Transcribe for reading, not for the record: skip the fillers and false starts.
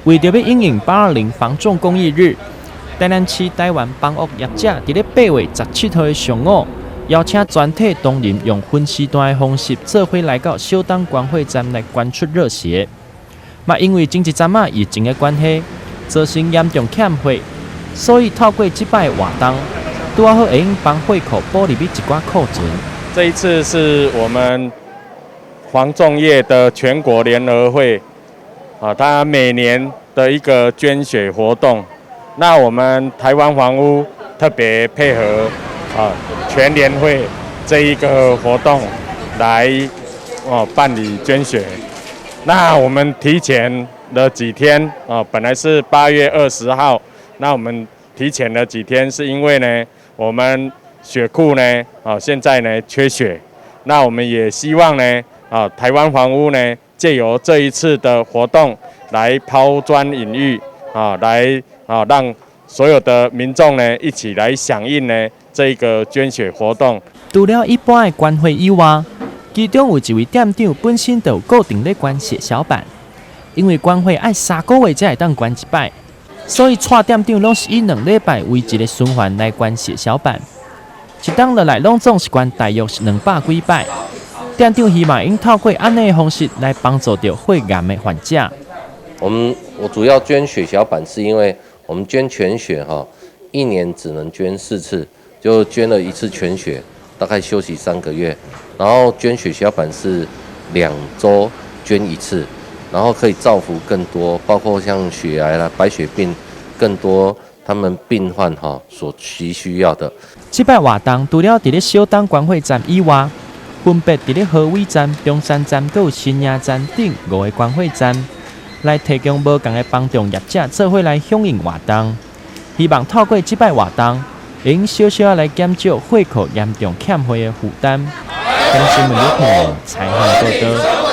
為著欲因應820房仲公益日，台南市台灣房屋業者佇咧8月17號的上午，邀請全體同仁用分時段的方式，做伙來到小東捐血站來捐出熱血。嘛，因為前一陣仔疫情的關係，造成嚴重欠血，所以透過這擺活動，拄仔好會用幫血庫補入去一寡庫存。這一次是我們房仲業的全國聯合會，啊，他每年的一個捐血活動。那我們台灣房屋特別配合啊全聯會這一個活動來哦辦理捐血。那我們提前了幾天啊，本來是8月20號，那我們提前了幾天，是因為呢，我們血庫呢啊現在呢缺血，那我們也希望呢啊台灣房屋呢借由這一次的活動來拋磚引玉啊，來啊讓所有的民眾呢一起來響應呢這個捐血活動。除了一般的捐血以外，其中有一位店長本身就有固定咧捐血小板，因為捐血愛3個月才會當捐一擺，所以蔡店長攏是以2禮拜為一個循環來捐血小板。一冬落來攏總是捐大約是200幾擺。店長希望𪜶透過按呢的方式來幫助著血癌的患者。我主要捐血小板，是因為我們捐全血哈，一年只能捐4次，就捐了一次全血，大概休息3個月，然後捐血小板是2週捐一次，然後可以造福更多，包括像血癌啦、白血病，更多他們病患哈所急需要的。這擺活動除了佇咧小東捐血站以外，分別佇咧河尾站、中山站、閣有新營站等五个捐血站，來提供無仝的房仲業者做伙來響應活動，希望透過這擺活動，會用小小仔來減少血庫嚴重欠血的負擔。新聞採訪報導。